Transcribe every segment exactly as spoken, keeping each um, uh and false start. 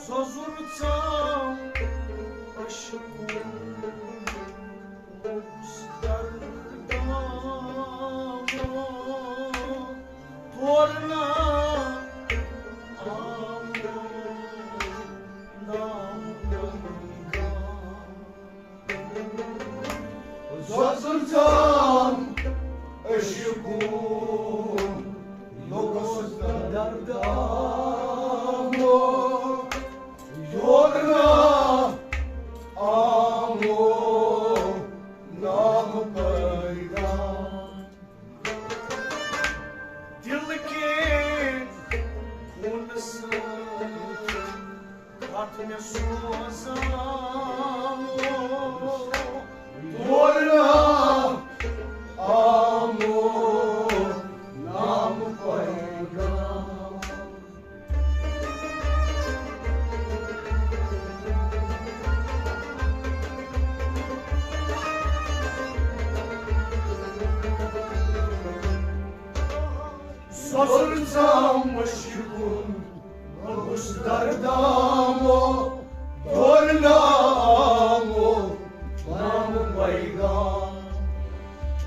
سۄزُر ژام عشقُن اوس دردامو، تورٕ نا آمو نام پیغام۔ سۄزُر ژام عشقُن اوس دردامو، یور نا آمو نام پیغام۔ دل کے خون سے خط میں سوزامو، یور نا آمو نام پیغام۔ سۄزُر ژام عشقُن اوس دردامو، دورنامو نام پیغام۔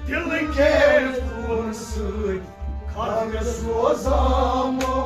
دل کے خون سۭتۍ خط مےٚ سوزامو۔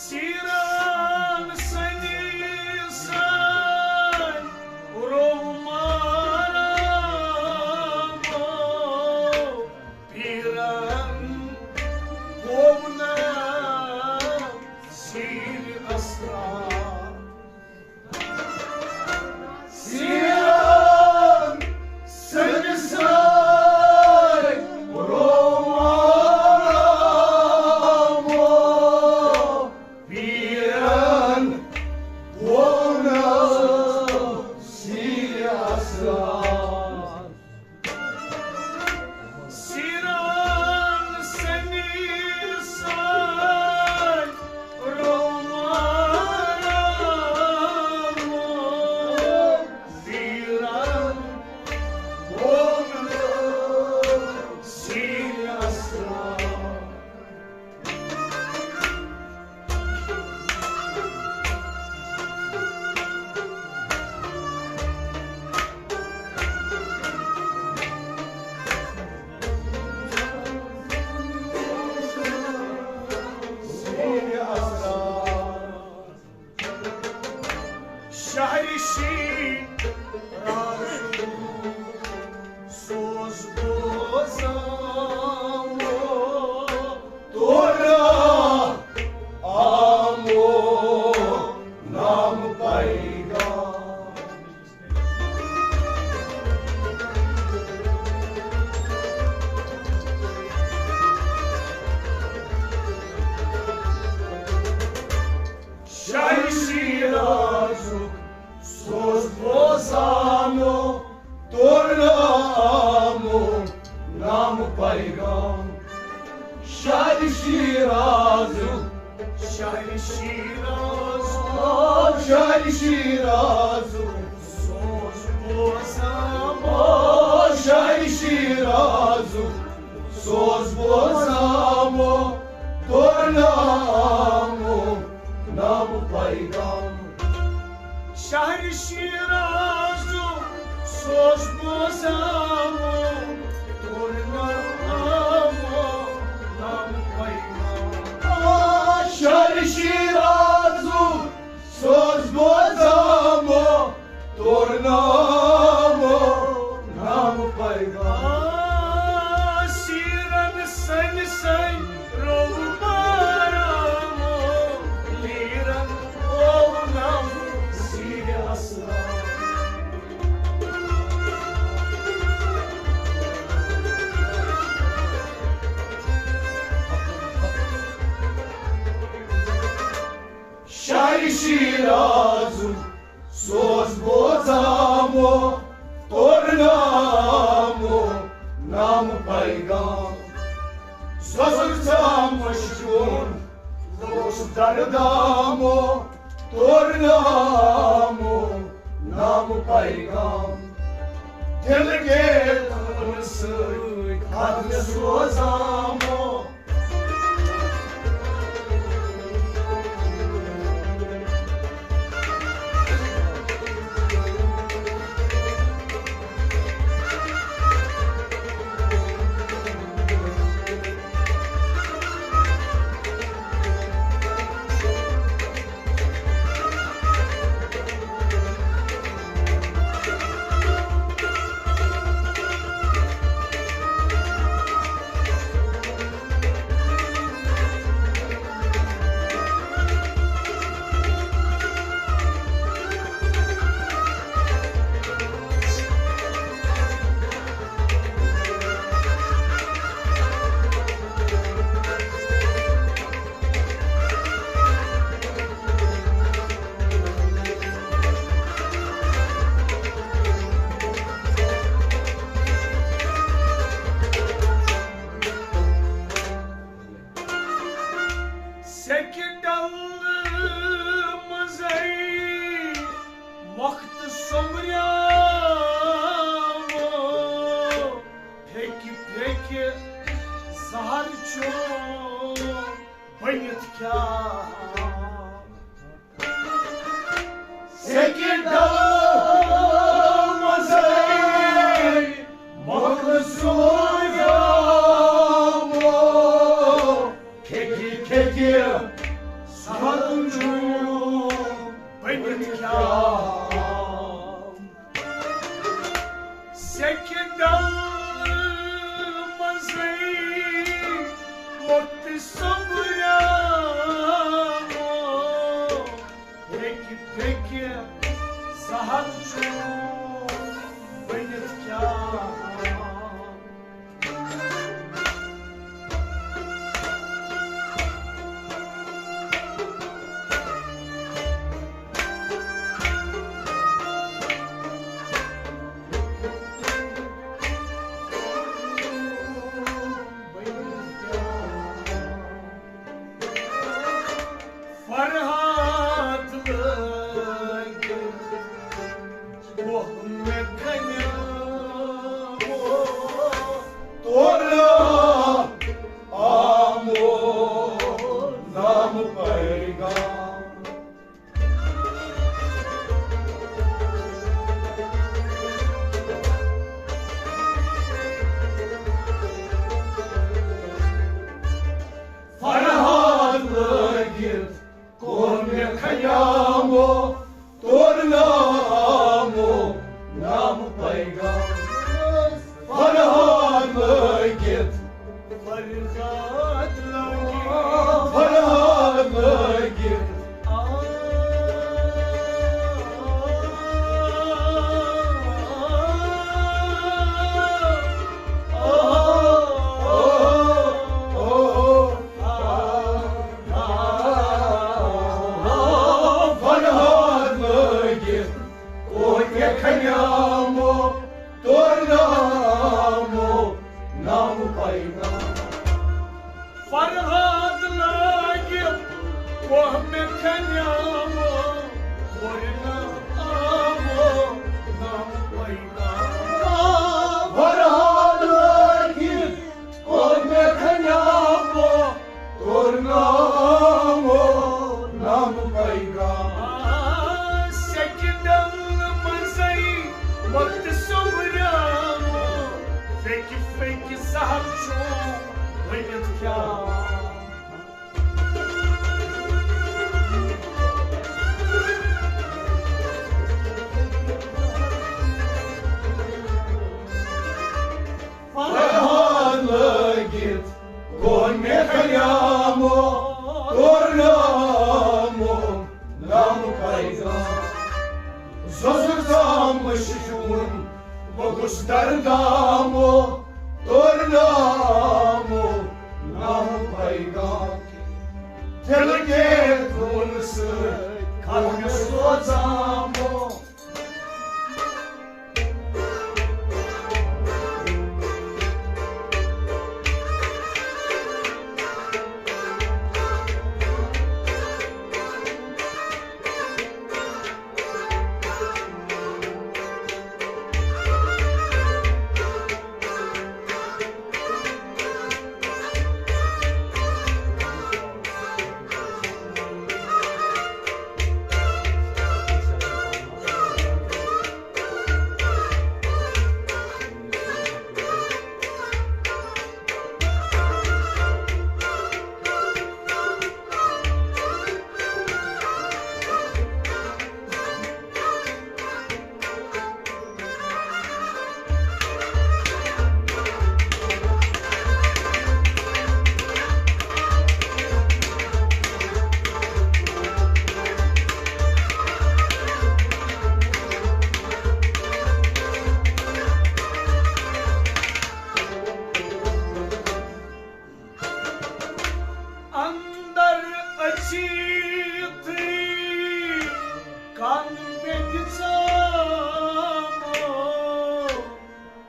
سیران سنی سان رومانو پیران بونا سیر اسرار۔ سیران سنی سان رومانو پیران بونا سیر اسرار۔ سیران سنی سان رومانو پیران بونا سیر اسرار۔ شہر شیراز سوز بوزامو، تورا آمو نام پیغام۔ شاہ شیرازُک سوز بوزامو، تورا آمو نام پیغام۔ شاہ شیرازُک، شاہ شیرازُک، شاہ شیرازُک سوز بوزامو، شاہ شیرازُک سوز بوزامو، شہر شیرازُک سوز بوزامو، تورنامو، نام پیغام۔ آ، شہر شیرازُک سوز بوزامو، تورنامو، نام پیغام۔ آ، سیرن سن سن رو بارامو، لیرن او نام سیر اسلام۔ شاعر شیرازُک سوز بوزامو، تورنامو، نام پیغام۔ سوزُک ژامش چون، اوس دردامو، تورنامو، نام پیغام۔ دل کے تھون سۭتۍ خط سوزامو۔ سیٚکہِ ڈلہٕ منٛزَے مۄختہٕ سوٚمبریٛاو۔ پھیٚکہِ پھیٚکہِ زہر چوٚو بٔنِتھ کیٛاہ؟ سیٚکہِ ڈلہٕ منٛزَے مۄختہٕ سوٚمبریٛاو۔ کھیٚکہِ کھیٚکہِ سہل چھُ بٔنِتھ کیٛاہ؟ سیٚکہِ ڈلہٕ منٛزٕے وۄتھ سوٚمبریٛاو۔ پھیٚکہِ پھیٚکہِ زہر چھُ بٔنِتھ کیٛاہ؟ فرہاد لٲگِتھ کوہ مےٚ کھنیٛامو، تورٕ آمو نام پیغام۔ فرہاد لٲگِتھ کوٚر مےٚ خیامو، تورنامو نام پیغام۔ فرہاد لٲگِتھ، فرہاد لٲگِتھ، فرہاد لٲگِتھ۔ فرہاد لٲگِتھ کوٚر مےٚ خیامو، تورنامو نام پیغام۔ فرہاد لٲگِتھ کوٚر مےٚ خیامو، تورنامو نام پیغام۔ فرہاد لٲگِتھ کوٚر مےٚ خیامو، تورنامو نام پیغام۔ آ، سیٚکہِ دردامو، تورنامو، نام پیغام۔ دل کے خون سے خون سوزامو۔ اندر اچیتھٕے کن مےٚ دِژامو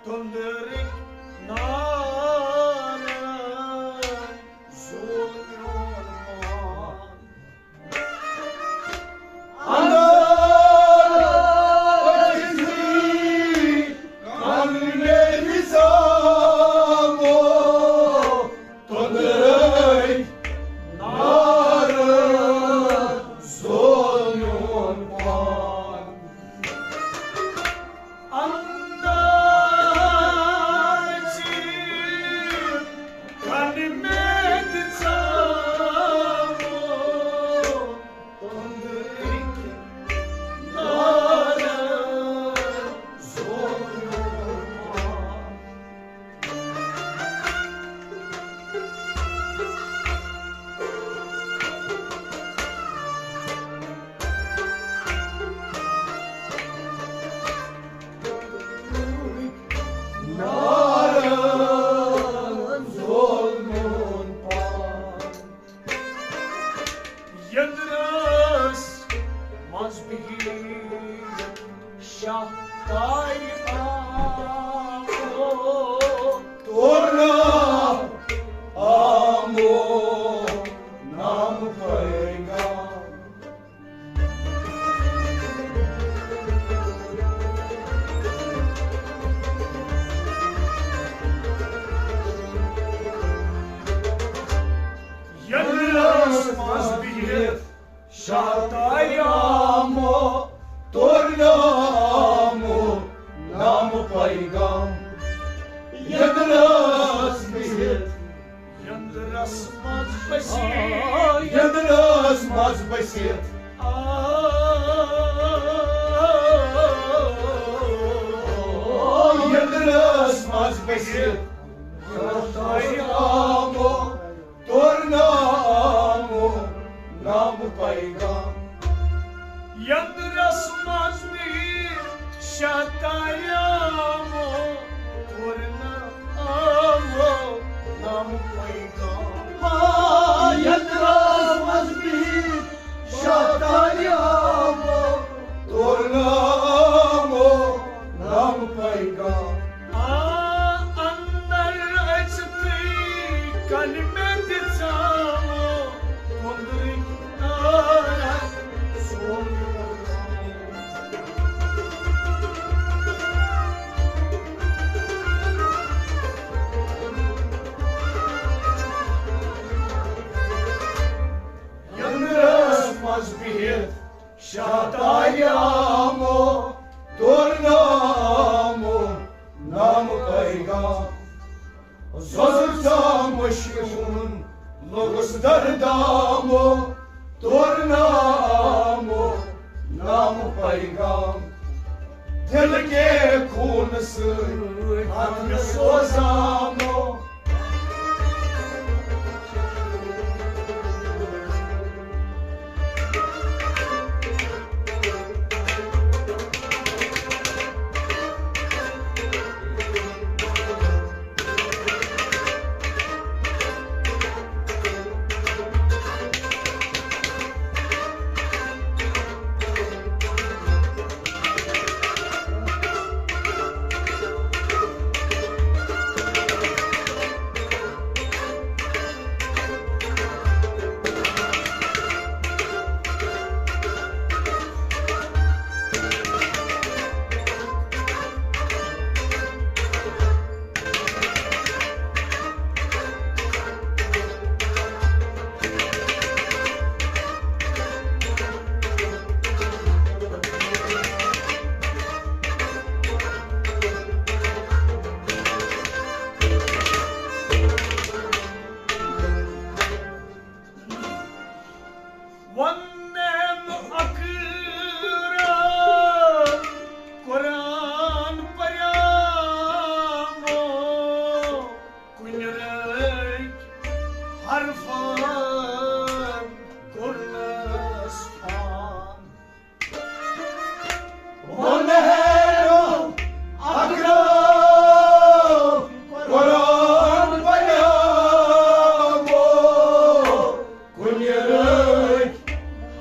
تُندرٕکۍ نارٕ زول میون پان۔ اندر اچیتھٕے کن مےٚ دِژامو تُندرٕکۍ نارٕ زول میون پان۔ اندر اچیتھٕے کن مےٚ دِژامو تُندرٕکۍ نارٕ زول میون پان۔ نارٕ زول میون پان۔ یندرس منٛز بِہِتھ شاہ تارِ آمو۔ تورنہ آمو نام پیغام۔ یندرس منٛز بِہِتھ شاہ تارِ آمو، تورنہ آمو نام پیغام۔ یندرس بِہِتھ، یندرس منٛز بٔسِتھ، یندرس منٛز بٔسِتھ، آ، یندرس منٛز بٔسِتھ، شاہ تارِ آمو، تورنہ آمو نام پیغام۔ یندرس منٛز بِہِتھ شاہ تارِ آمو، تورنہ آمو نام پیغام۔ ہا، یندرس منٛز بِہِتھ شاہ تارِ آمو، تورنہ آمو نام پیغام۔ آ، اندر اژتھٕے کن مےٚ دِژامو تُندرٕکۍ نارٕ زول۔ یندرس منٛز بِہِتھ شاہ تارِ آمو، تورنہ آمو نام پیغام۔ زۄزُر ژامو شیوٗن لوٚگُس دردامو، تورنہ آمو نام پیغام۔ دل کے خون سۭتۍ ہتھ مےٚ سوزامو۔ وَنَّ اَکرَ قرآن پریامو، کُنہِ رٔکۍ حرفن کوٚرنس فان۔ وَنَّ اَکرَ قرآن پریامو، کُنہِ رٔکۍ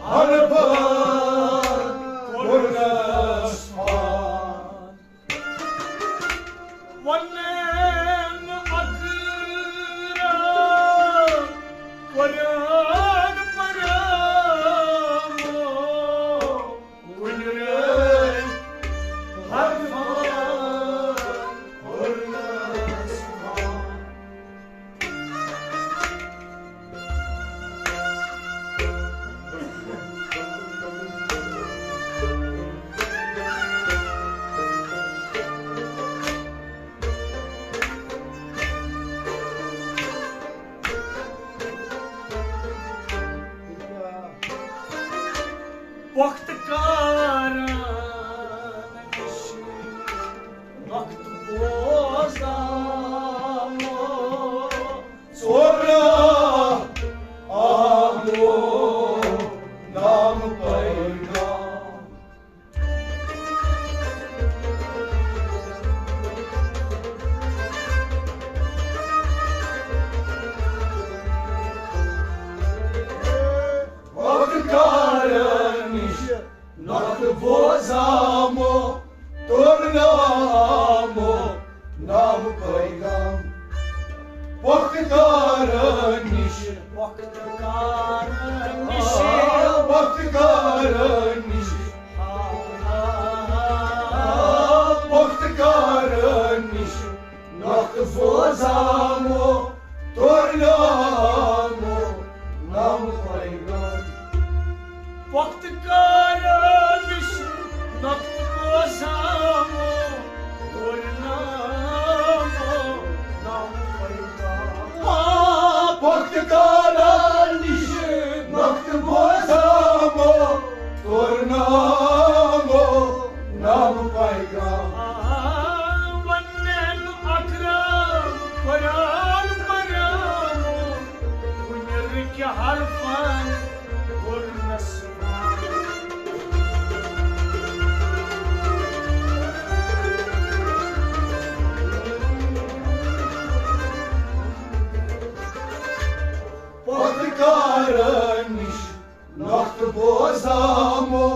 حرفن کوٚرنس فان۔ وَنَّ اَکرَ قرآن پریامو، کُنہِ رٔکۍ حرفن کوٚرنس فان۔ پۄختہٕ کارن نِش نۄقطہٕ بوزامو، ژوٚر آمو نام پیغام۔ پۄختہٕ کارن نِش نۄقطہٕ بوزامو، توٚرنامو نام پیغام۔ پۄختہٕ کارن نِش، پۄختہٕ کارن نِش، پۄختہٕ کارن نِش، پۄختہٕ کارن نِش نۄقطہٕ بوزامو، توٚرنامو نام پیغام۔ پۄختہٕ کارن نِش نۄقطہٕ بوزامو، توٚرنامو نام پیغام۔ آ، پۄختہٕ کارن نِش نۄقطہٕ بوزامو، توٚرنامو نام پیغام۔ آ، وَنَّ اَکرَ قرآن پریامو، کُنہِ رٔکۍ حرفن کوٚرنس فان۔ پۄختہٕ کارن نِش نۄقطہٕ بوزامو،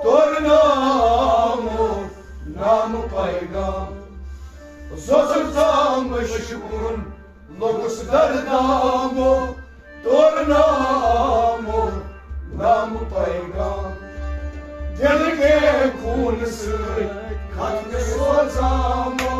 توٚرنامو نام پیغام۔ زۄژُر ژامہٕ شُکرُن لوٚگُس دردامو، توٚرنامو نام پیغام۔ دِل گٔے خوٗنہٕ سۭتۍ ختمہِ سوزامو۔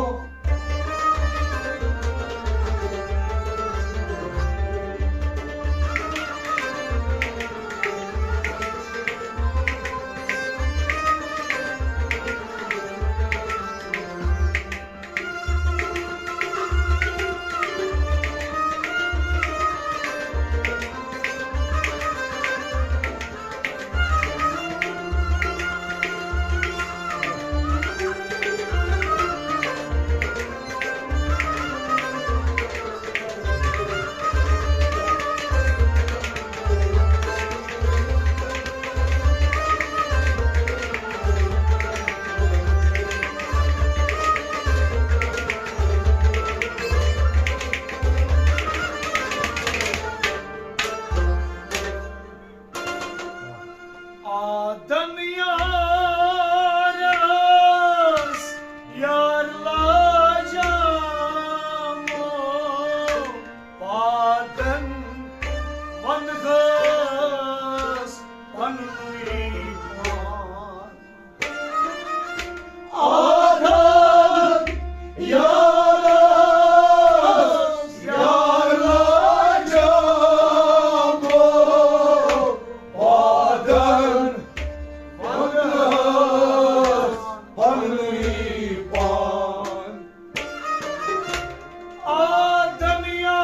آدن یارس یار لاجامو، پادن ونہس پننُے پان۔ آدن یارس یار لاجامو، پادن ونہس پننُے پان۔ آدن یارس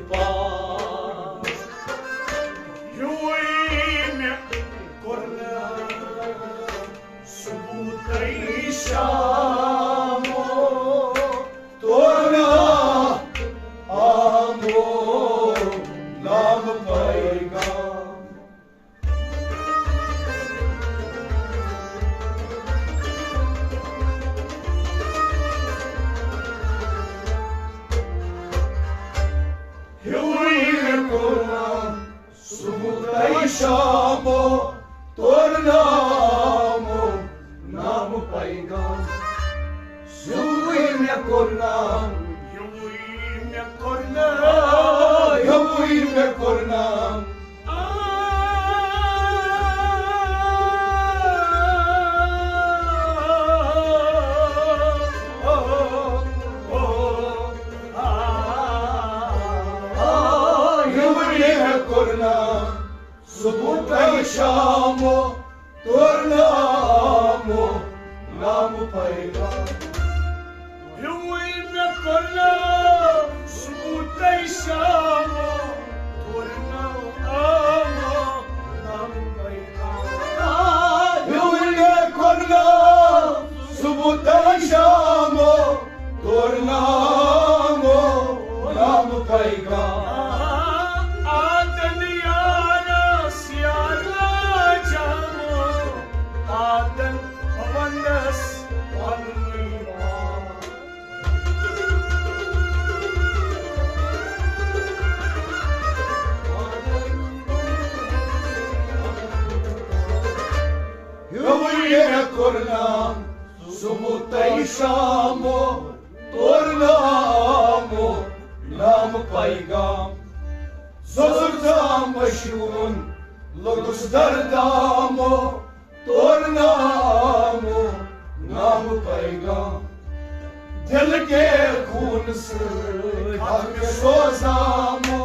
پاس۔ ہیوٗے مےٚ کوٚر نہٕ صبحُک تۄہہِ شامُک، تورٕ آمُت نامہٕ پیغام۔ ہیوٚے مےٚ کوٚر نہٕ صبح تۄہہِ شامو، تورٕ نامو، نامہٕ پیغام۔ ہیوٚے مےٚ کوٚر نہٕ، ہیوٚے مےٚ کوٚر نہٕ، ہیوٚے مےٚ کوٚر نہٕ۔ ہیوٚے مےٚ کوٚر نہٕ صبح تۄہہِ شامو، تورٕ نامو، نامہٕ پیغام۔ ہیوٚے مےٚ کوٚر نہٕ صبح تۄہہِ شامو، تورٕ نامو، نامہٕ پیغام۔ ہیوٚے مےٚ کوٚر نہٕ صبح تۄہہِ شامو، تورٕ نامو، نامہٕ پیغام۔ آدن یارس یارا جانو، آدن ونس پننُے۔ ہیوٚے مےٚ کوٚر نہٕ صبح تۄہہِ شامو، تورٕ نامو، نامہٕ پیغام۔ زوٚزُر زام مشہوٗرُن لوٚگُس دردامو، تورٕ نامو، نامہٕ پیغام۔ دِل کے خوٗن سۭتۍ اکھ مےٚ سوزامو۔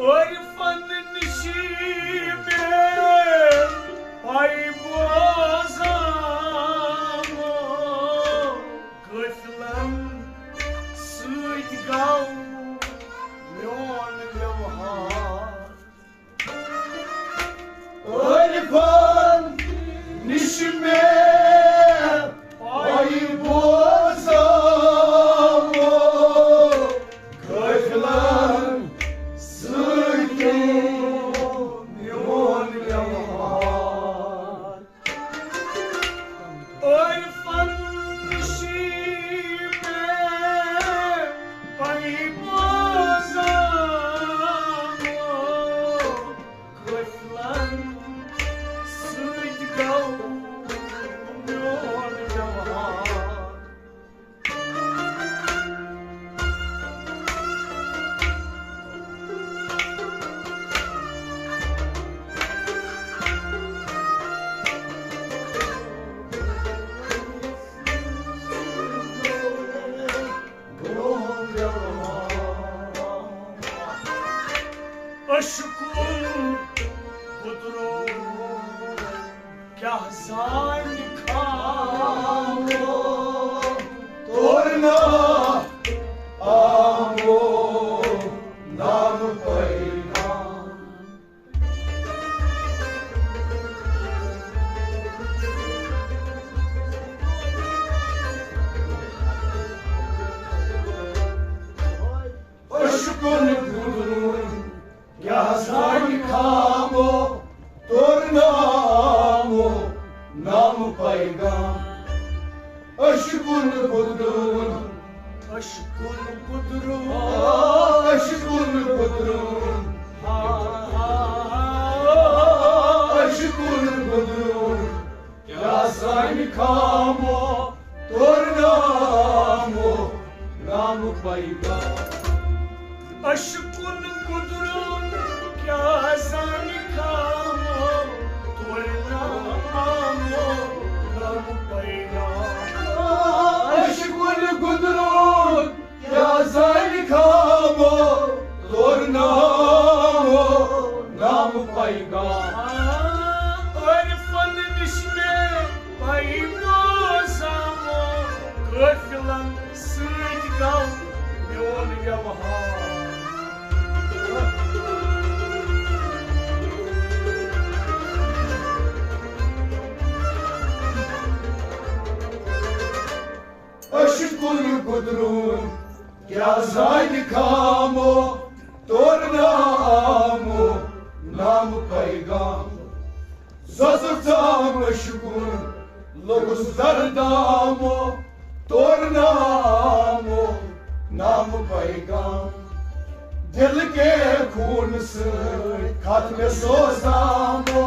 عرفن نشی میں پائی بوزان، قٲفلن سۭتۍ گوٚو میون ویوہار۔ عرفن نش مےٚ پائی بوزان، قٲفلن سۭتۍ میون ویوہار۔ عرفن نشی مےٚ پائی بوزان، قٲفلن سۭتۍ گوٚو میون ویوہار۔ عشقُن قدرو کیٛاہ زانہِ خامو، تورٕ نہٕ آمو نامہٕ پیغام۔ عشقُن قدرو پیغام۔ عارفن نِش مےٚ پیمو زامو، قٲفلن سۭتۍ گوٚو میون ویوہار۔ عشقُل قدرون کیٛاہ زادِ خامو، تورنامو نام پیغام۔ زۄزُر ژام عشقُن لوٚگُس دردامو، تورنامو نام پیغام۔ دل کے خون سۭتۍ کھت مےٚ سوزامو۔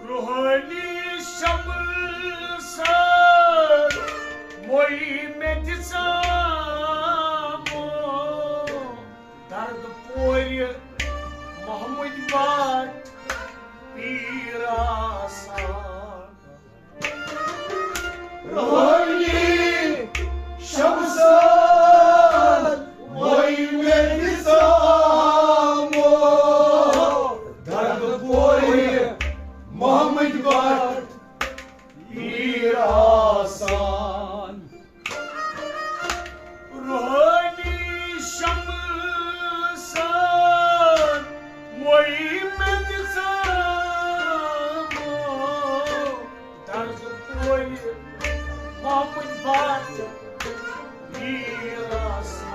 روحٲنی شمسن موی مےٚ دِژامو، درد پورِ محمد بٹ پیٖر آسان۔ روحٲنی شمسن موی مےٚ دِژامو، درد پورِ محمد بٹ پیٖر آسان۔ روحٲنی شمسن موی مےٚ دِژامو، درد پورِ محمد بٹ پیٖر آسان۔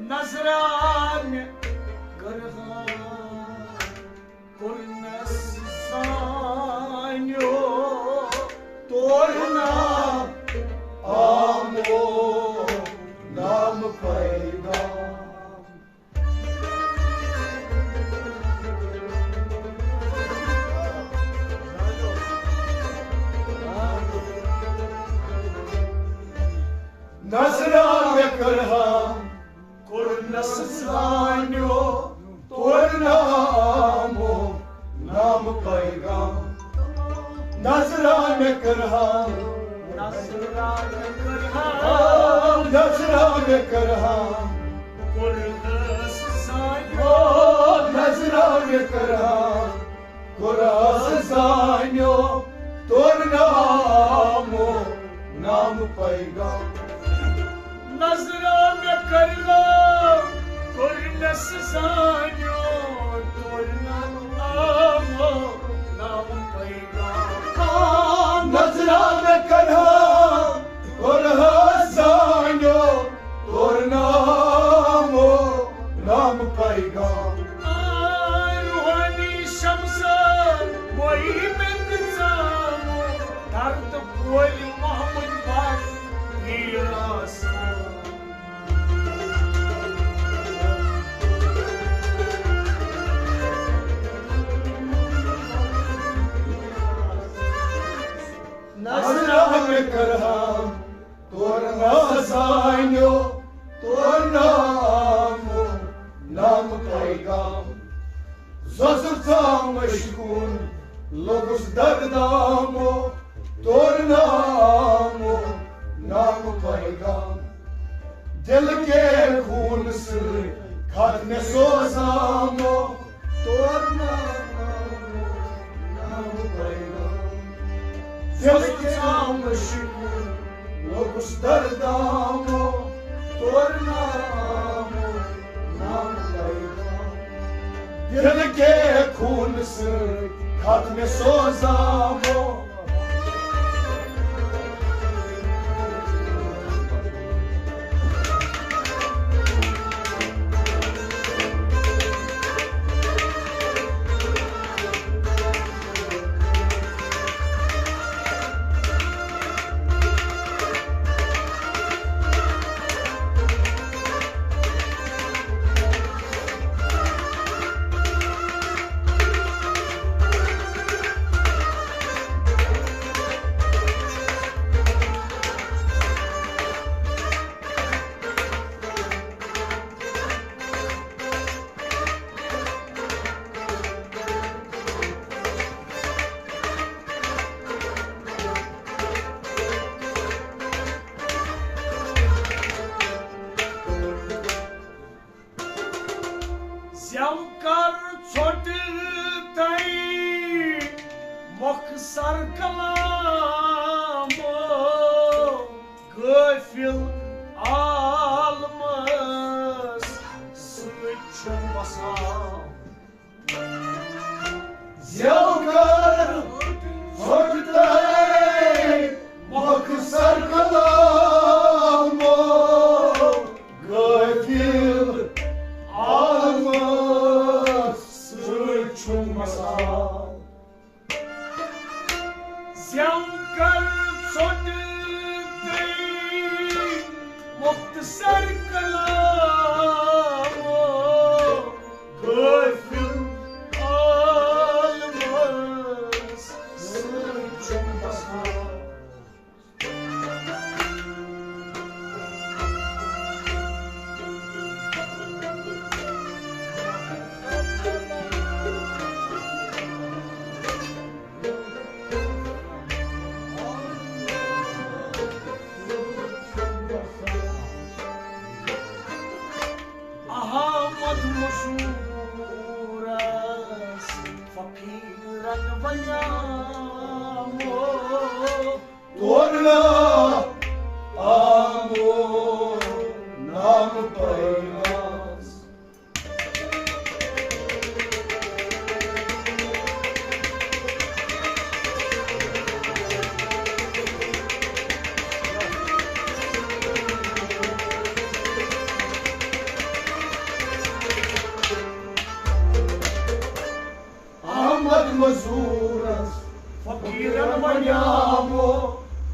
نظرا مےٚ کٔرہا کوٚرنس زانیو، تورنامو نام پیغام۔ نظرا مےٚ کٔرہا کوٚرنس زانیو، تورنامو نام پیغام۔ نظرا مےٚ کٔرہا، نظرا مےٚ کٔرہا، نظرا مےٚ کٔرہا کوٚرنس زانیو، نظرا مےٚ کٔرہا کوٚرہس زانیو، تورنامو نام پیغام۔ نظرا مےٚ کٔرہا کوٚرنس زانیو، تورنامو نام پیغام۔ نظرا مےٚ کٔرہا کوٚرہس زانیو، تورنامو نام پیغام۔ آ، روحٲنی شمسن موی مےٚ دِژامو، درد پورِ محمد بٹ پیٖر آسان۔ نظرا مےٚ کٔرہا تورنامو زانیو، تورنامو نام پیغام۔ زۄزُر ژام عشقُن لوٚگُس دردامو، تورنامو نام پیغام۔ دل کے خون سۭتۍ کھت مےٚ سوزامو، تورنامو دل کے خون سۭتۍ کھت مےٚ سوزامو۔ زٮ۪و کر ژھۄٹہٕ تۄہہِ مۄخصر کلامو، غٲفِل عالمس سۭتۍ چھُم وسان۔ زٮ۪و کر ژھۄٹہٕ تۄہہِ مۄخصر کلامو، غٲفِل عالمس سۭتۍ چھُم وسان۔ زٮ۪و کر ژھۄٹہٕ تۄہہِ مۄختصر کلامو، غٲفِل عالمس سۭتۍ چھُم وسان۔ احمد مزورس فقیرن ونیامو، تورنہ آمو نام پیغامس۔ احمد مزورس فقیرن ونیامو،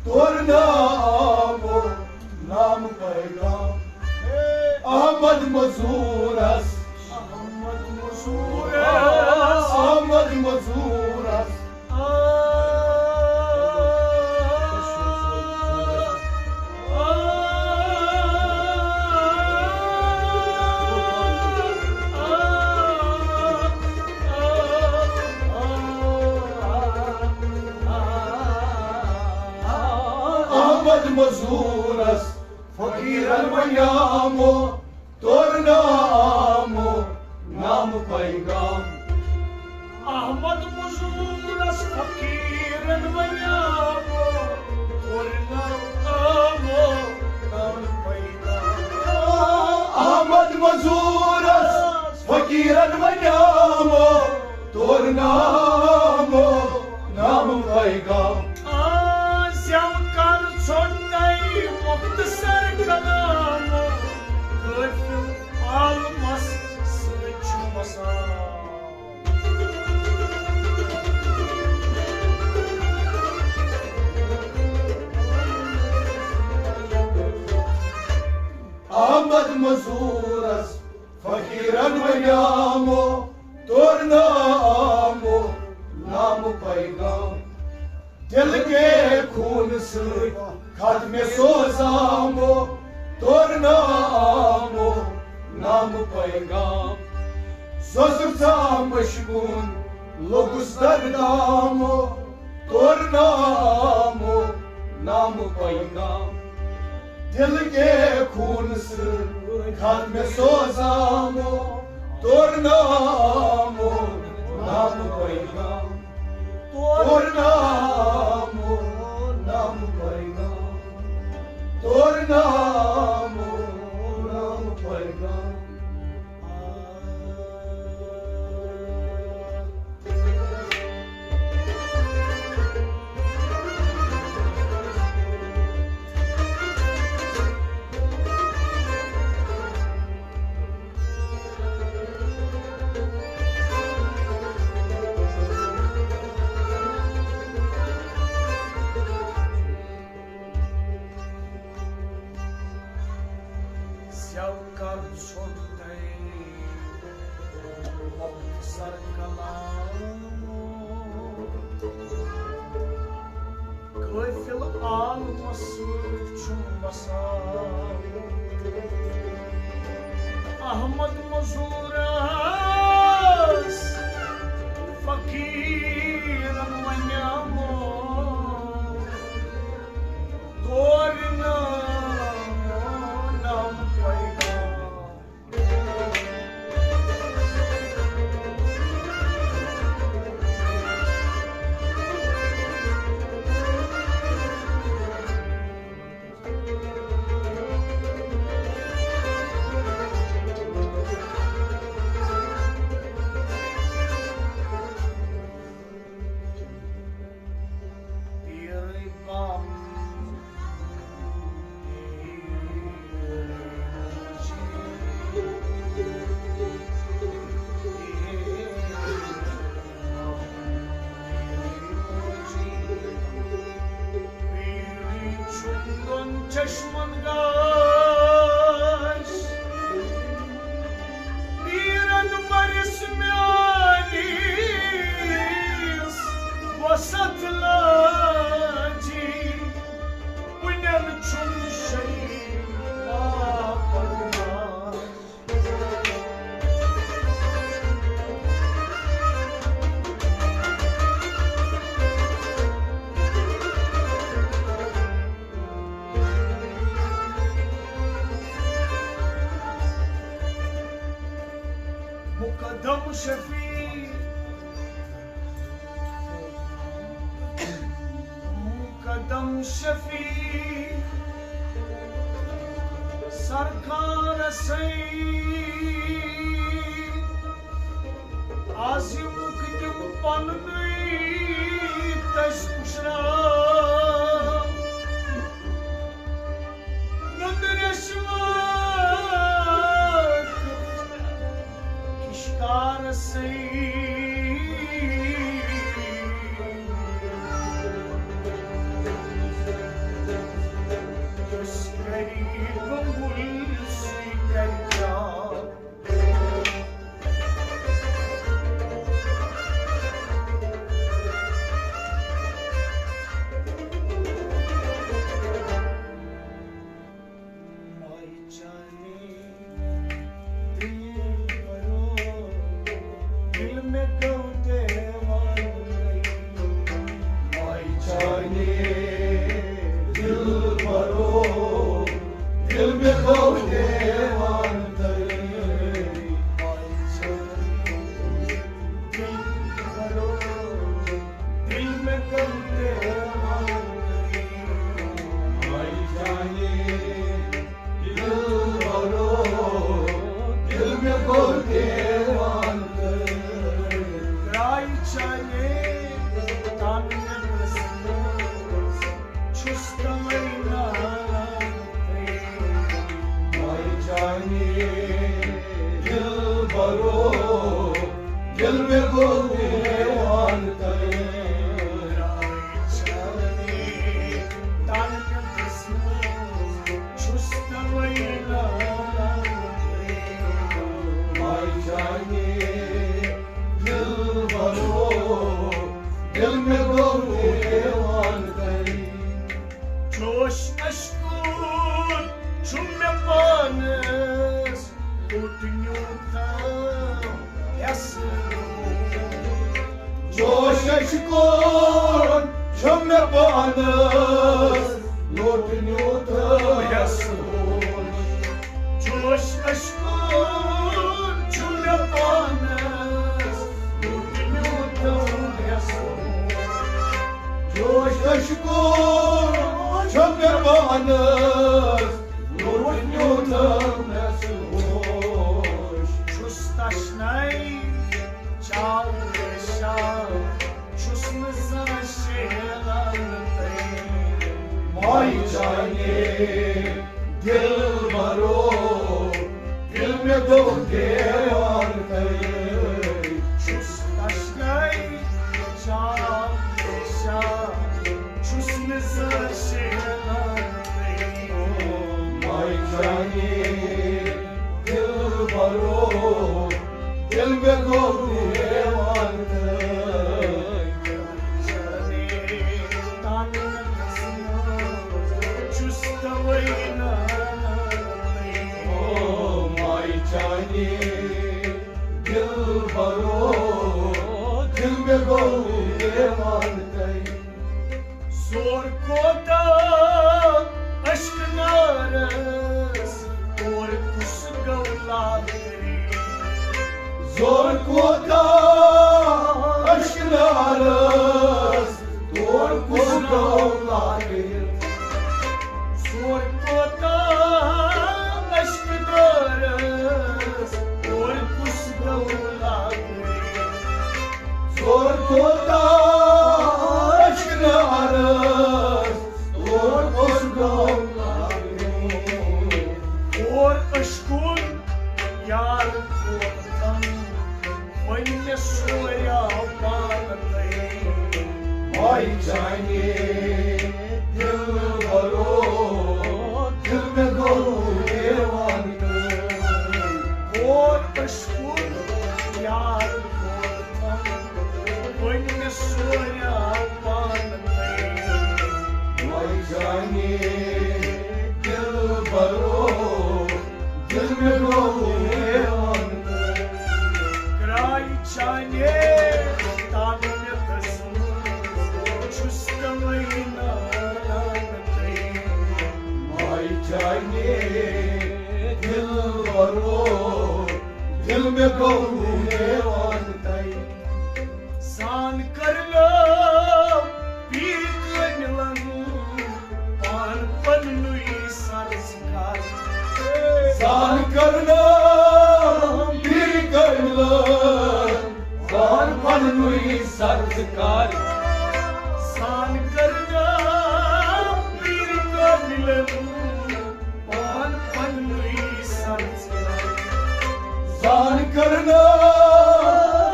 تورنہ آمو نام پیغام۔ احمد مزورس، احمد مزورس، احمد مزورس۔ احمد مزورس فقیرن ونیامو، تورنہ آمو نام پیغام۔ احمد مزورس فقیرن ونیامو، تورنہ آمو نام پیغام۔ احمد مزورس فقیرن ونیامو، تورنہ آمو نام پیغام۔ آ، زٮ۪و کر ژھۄٹہٕ تۄہہِ مۄختصر کلامو، غٲفِل عالمس سۭتۍ چھُم وسان۔ احمد مزورس فقیرن ونیامو، تورنہ آمو نام پیغام۔ دل کے خون سۭتۍ کھت مےٚ سوزامو، تورنہ آمو نام پیغام۔ سوزُکھ ژام مشکون لوٚگُس دردامو، تورنہ آمو نام پیغام۔ دل کے خون سۭتۍ کھت مےٚ سوزامو، تورنہ آمو نام پیغام۔ تورنہ آمو نام پیغام۔ تورنہ آمو نام پیغام۔ احمد مزورس فقیرن ونیامو، تورِ نام نام پیغام۔ چشمن گاش پیرن برس میانس وسط لاجی، پنن چھن شریف پاپن گاش۔ مقدم شفیع، مقدم شفیع سرکار سید، از مقدم پننی تش پشرا نندرش کشکار سید، یس کری گنگل سی کر کیا۔ مائی جانی دل برو، دل میں گو دیوان۔ مائی جانی دل برو، دل میں گو دیوان۔ مائی جانی دل برو، دل میں گو دیوان۔ مائی جانی دل برو، دل میں گو دیوان۔ رائی چانے تان میں بسنو، چھس تمنا۔ مائی جانی دل برو، دل میں گو دیوان۔ رائی چانے تان میں بسنو، چھس تمنا۔ مائی جانی دل برو، دل میں گو دیوان۔ جوش اشکون چھم مے پانس لوٹ نیوتھ یس۔ جوش اشکون چھم مے پانس لوٹ نیوتھ یس۔ جوش اشکون چھم مے پانس لوٹ نیوتھ یس۔ جوش اشکون چھم مے پانس لوٹ نیوتھ یس۔ چھس تشنائی چاو شاو، چھس نہٕ زانٛہہ شیلان تٔمۍ۔ مائی جانے دل برو، دل میں گو دیوان تٔمۍ۔ چھس تشنائی چاو شاو، چھس نہٕ زانٛہہ شیلان تٔمۍ۔ مائی جانے دل برو، دل میں گو دیوان۔ چھس توے چانہِ دِلبرو، دِل مےٚ گوٚو دیوان تۄہہِ۔ زور کوتاہ اشک نارس، اور کُس گوٚو لاغری۔ زور کوتاہ اشک نارس، اور کُس گوٚو لاغری۔ زور کوتاہ اشک نارس، اور کُس گوٚو لاغری۔ زور کوتاہ اشک نارس، اور کُس گوٚو لاغری۔ اور اشکُن یار کوتاہ وۄنۍ مےٚ سوریا پانہٕ تۄہہِ۔ ماے چانہِ دِلبرو، دِل مےٚ گوٚو دیوان تۄہہِ۔ اور اشکُن یار کوتاہ وۄنۍ مےٚ سوریا پانہٕ تۄہہِ۔ ماے چانہِ دِلبرو، دِل مےٚ گوٚو دیوان تۄہہِ۔ کرٛاے چانے تانہٕ مےٚ دٔسمٕژ، چھُس تَوَے نالان تۄہہِ۔ ماے چانے دِلبرو، دِل مےٚ گوٚو دیوان تۄہہِ۔ زان کٔرنو پیٖر کٲمِلن پان پننُے سرزکار۔ زان کٔرنو پیٖر کٲمِلن پان پننُے سرزکار۔ زان کٔرنو پیٖر کٲمِلن پان پننُے سرزکار۔ زان کٔرنو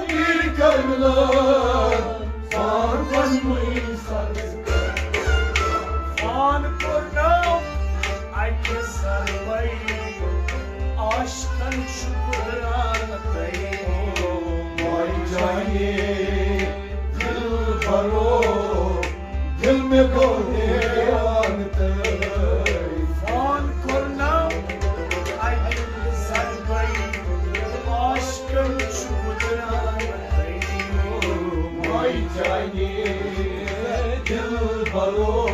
پیٖر کٲمِلن پان پننُے سرزکار۔ پان کوٚرنو اَکہِ ضربَے عاشقن چھُ قدرت تۄہہِ۔ ماے چانے دِلبرو، دِل مےٚ گوٚو دیوان تۄہہِ۔ فون کوٚرنم اَکہِ ضربَے عاشقن چھُ قدرت تۄہہِ۔ ماے چانے دِلبرو،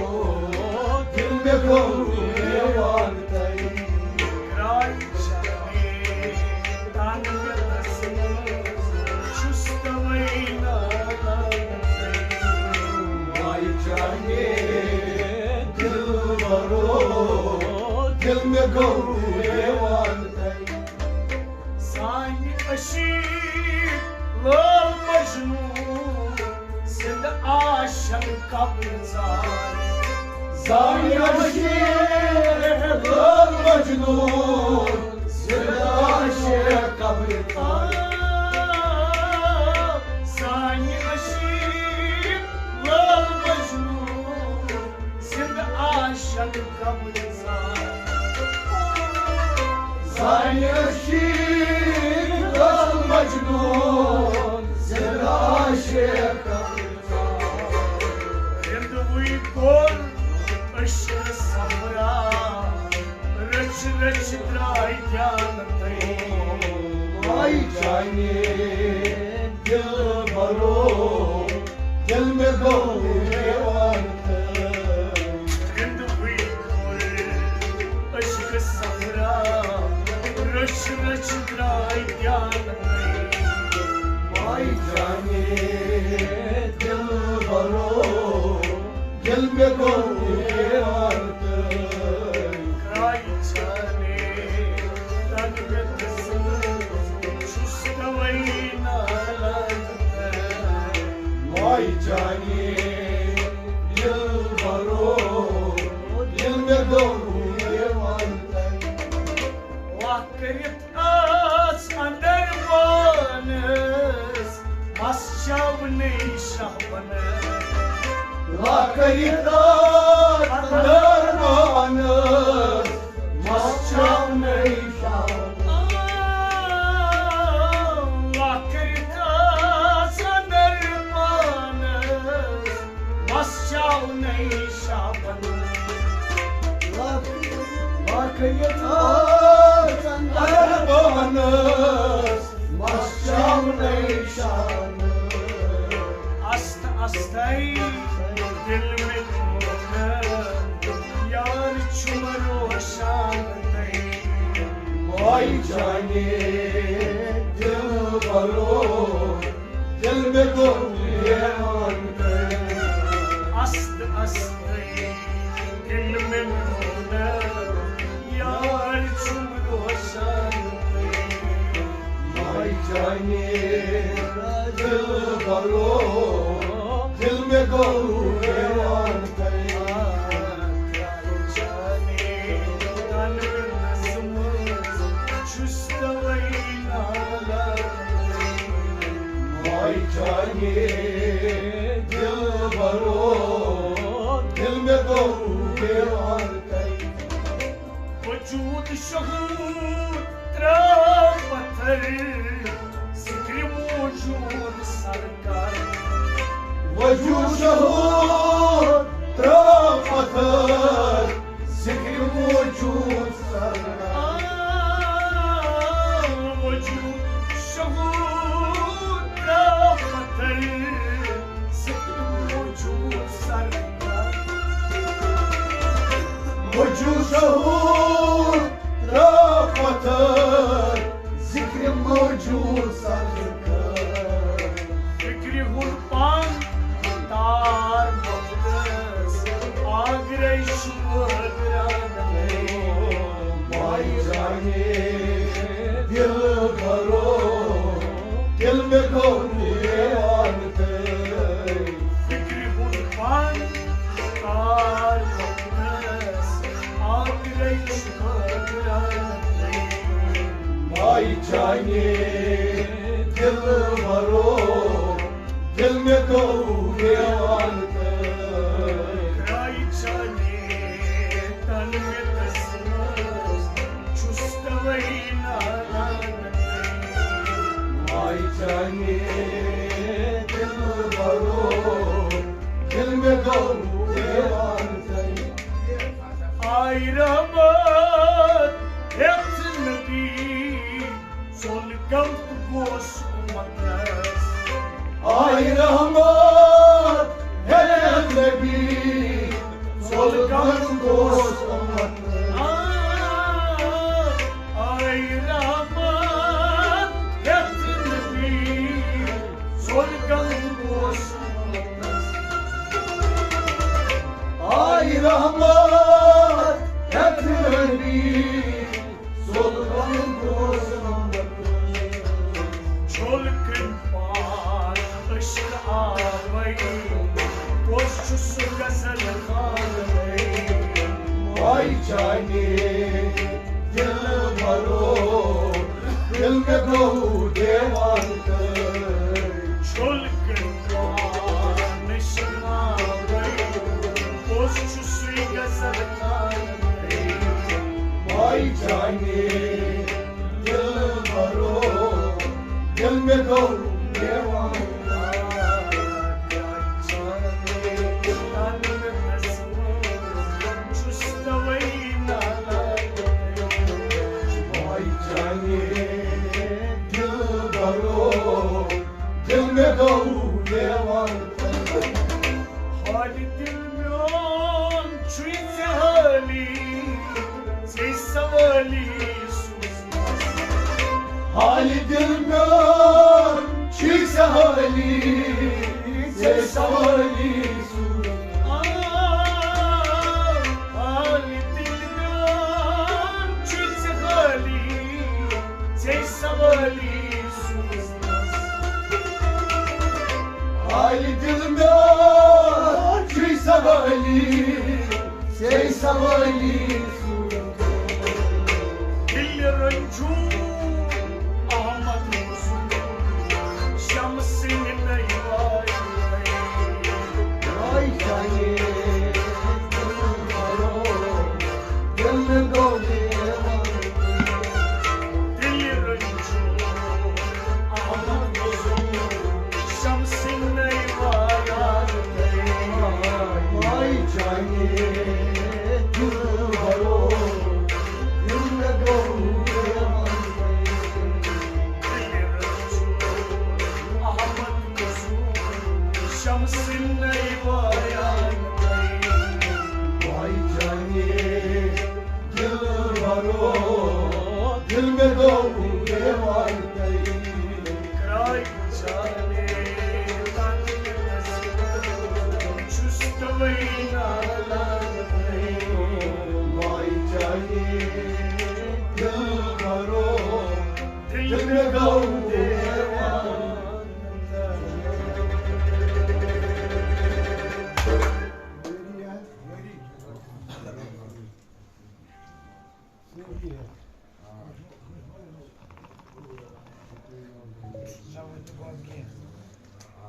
دِل مےٚ گوٚو دیوان تۄہہِ۔ کرٛاے چانے تن مےٚ دٔسمٕژ، چھُس تَوَے نالان تۄہہِ۔ ماے چانے دِلبرو، دِل مےٚ گوٚو دیوان تۄہہِ۔ سانہِ عشیٖق لال مجنوٗن، زِندٕ عاشق قبرِ ژار۔ سانہِ عشیٖق لال مجنوٗن، زِندٕ عاشق قبرِ ژار۔ سانہِ عشیٖق لال مجنوٗن، زِندٕ عاشق قبرِ ژار۔ سانہِ عشیٖق لال مجنوٗن، زِندٕ عاشق قبرِ ژار۔ رِندوٕے کوٚر عشق صحرا، رٔچھۍ رٔچھۍ درٛاے دیانتٕے۔ ماے چانے دِلبرو، دِل مےٚ گوٚو دیوانہٕ۔ رِندوٕے کوٚر عشق صحرا، رٔچھۍ رٔچھۍ درٛاے دیانتٕے۔ ماے چانے دِلبرو، دِل مےٚ گوٚو دیوانہٕ۔ کرٛاے چانے تن مےٚ دٔسمٕژ، چھُس تَوَے نالان۔ ماے چانے دِلبرو، دِل مےٚ گوٚو دیوانہٕ۔ واہ کٔرِتھ ٲس اندر پانس، مس چاونٕے شاہ بنٲوِتھ۔ لا کٔرِتھ ٲس اندر پانس، مس چاونٕے شاہ بنٲوِتھ۔ لا کٔرِتھ ٲس اندر پانس، مس چاونٕے شاہ بنٲوِتھ۔ لا کٔرِتھ ٲس اندر پانس، شان۔ است استَے دِل مےٚ گوٚو نہٕ، یار چھُم روشان تۄہہِ۔ ماے جانے دِل بَرو، دِل مےٚ گوٚو دیوان تۄہہِ۔ است استَے دِل مےٚ گوٚو نہٕ، یار چھُم روشان تۄہہِ۔ ماے جانے دِل بَرو، دِل مےٚ گوٚو دیوان تۄہہِ۔ چھُس توے نالان۔ ماے جانے دِل بَرو، دِل مےٚ گوٚو دیوان تۄہہِ۔ وجود شہود ترٛاو پتھر، ذکرِ موجود سرکار۔ وجود شہود ترٛاو پتھر، ذکرِ موجود سرکار۔ وجود شہود ترٛاو پتھر، ذکرِ موجود سرکار۔ وجود شہود ترٛاو پتھر، ذکرِ موجود سرکار۔ فکرِ ہُنٛد پن تار مقدس، آگرے شُہدران۔ ماے جانے دِل بَرو، دِل مےٚ گوٚو دیوان تۄہہِ۔ فکرِ ہُنٛد پن تار مقدس، آگرے شُہدران۔ ماے جانے دِل بَرو، دِل مےٚ گوٚو دیوان تۄہہِ۔ ماے جانے تن مےٚ تسمس، چھُس توے نالان۔ ماے جانے دِل بَرو، دِل مےٚ گوٚو دیوان تۄہہِ۔ آے رحمت ہیٚتھ نبی، ژوٚل غم تہٕ گوس اُمتس۔ آے رحمت ہیٚتھ نبی، ژوٚل غم تہٕ گوس اُمتس۔ آے رحمت ہیٚتھ نبی، ژوٚل غم تہٕ گوس اُمتس۔ آے رحمت ہیٚتھ نبی، ژوٚل غم تہٕ گوس اُمتس۔ چھوٚل کٔمۍ پار عشق آبٕے، کُس چھُ سُہ غزل خانٕے؟ ماے جانے دِل بَرو، دِل مےٚ گوٚو دیوان تۄہہِ۔ چھوٚل کٔمۍ پار عشق آبٕے، کُس چھُ سُے غزل خانٕے؟ ماے جانے دِل بَرو، دِل مےٚ گوٚو دیوان۔ چھُس توے نالان۔ ماے جانے دِل بَرو، دِل مےٚ گوٚو دیوان۔ حالِ دِل میون چھُے ژےٚ حٲلی، ژےٚ سوالی سوٗزمٕژ۔ حالِ دِل میون چھُے ژےٚ حٲلی، ژےٚ سوالی سوٗزمٕژ۔ آ، حالِ دِل میون چھُے ژےٚ حٲلی، ژےٚ سوالی سوٗزمٕژ۔ حالِ دِل میون چھُے سوالی، ژےٚ سوالی سوٗزمٕژ۔ دِلہِ رنجوٗ احمد حضور، شمسٕنۍ نٔے وارِ۔ وارِ جانے دِل بَرو، دِل گوٚو دیوان۔ دِلہِ رنجوٗ احمد حضور، شمسٕنۍ نٔے وارِ۔ ماے جانے دِل بَرو، دِل گوٚو دیوان۔ دِلہِ رنجوٗ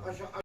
اچھا۔